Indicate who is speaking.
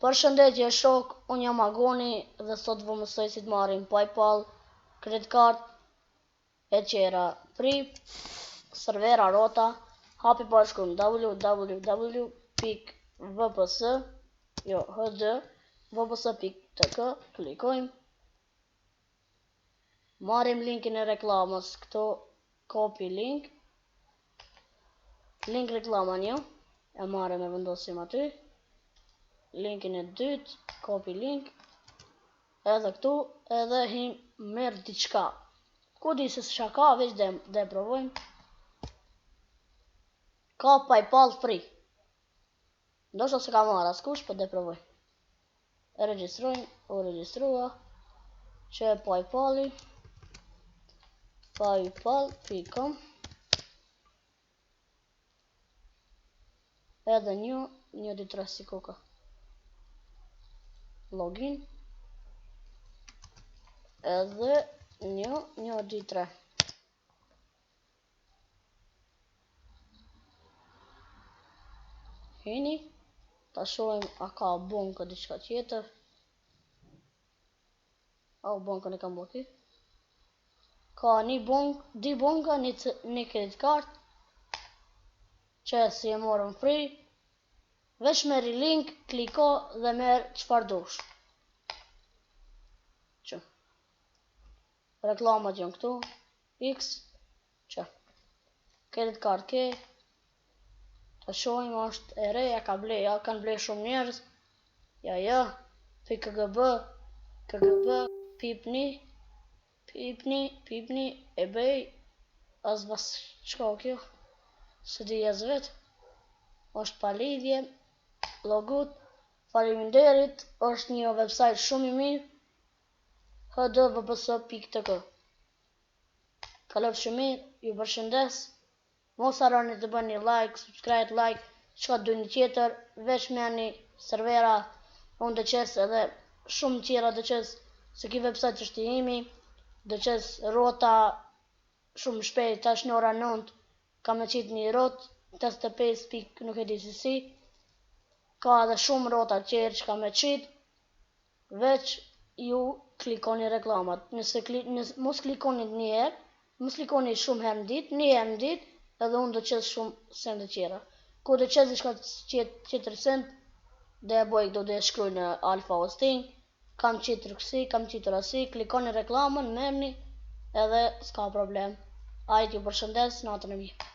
Speaker 1: Përshëndetje shok, unë jam Agoni dhe sot vë mësoj si të marrim Paypal, credit card e tjera. Pri servera rota, hapi pa shkruajm www.vps jo hd vps.tk, klikojmë. Marrim linkin e reklamës këtu, copy link. Link reklama një, e marrim e vendosim aty. Linkin e dytë, copy link. Edhe këtu, edhe him merr diçka. Ku di se çka ka, veç dhe, dhe provojmë. Ka PayPal free. Ndoshta se ka marrë askush, po dhe provoj. E regjistrojmë, u regjistrua. Që e PayPali. Paypal.com Edhe një, një, dy, tre, si koka. Login. Edhe një, një, dy, tre. Hini, ta shohim a ka bonkë diçka tjetër. A u bonkën e kam bloki. Ka një bonk, dy bonka, një, një credit card. Që si e morëm free. Veç merri link, kliko dhe merr çfarë dush. Që. Reklamat janë këtu. X. Që. Credit card ke. Ta shohim është e re, ja ka ble, ja kanë ble shumë njerëz. Ja, ja. PKGB, KGB, pipni, pipni, pipni, eBay, as bas çka kjo? Se di as vet. Është pa lidhje. Logut. Faleminderit, është një website shumë i mirë. hdvps.tk Kalofshi mirë, ju përshëndes. Mos harroni të bëni like, subscribe, like, çka doni tjetër, veç merrni servera, unë do qes edhe shumë tjera do qes, se ky website është i imi, do qes rota shumë shpejt, tash në ora 9 kam me qit një rot, 85 pik, nuk e di si si, ka edhe shumë rota tjerë që kam me qit, veç ju klikoni reklamat. Nëse kli, nëse, mos klikoni një herë, mos klikoni shumë herë në ditë, një herë në ditë, edhe unë do qes shumë sende tjera. Ku do qes diçka tjetër send, do e boj këtu do e shkruaj në Alpha Hosting, kam qitur kësi, kam qitur asi, klikoni reklamën, merrni, edhe s'ka problem. Ajt ju përshëndes, natën e mirë.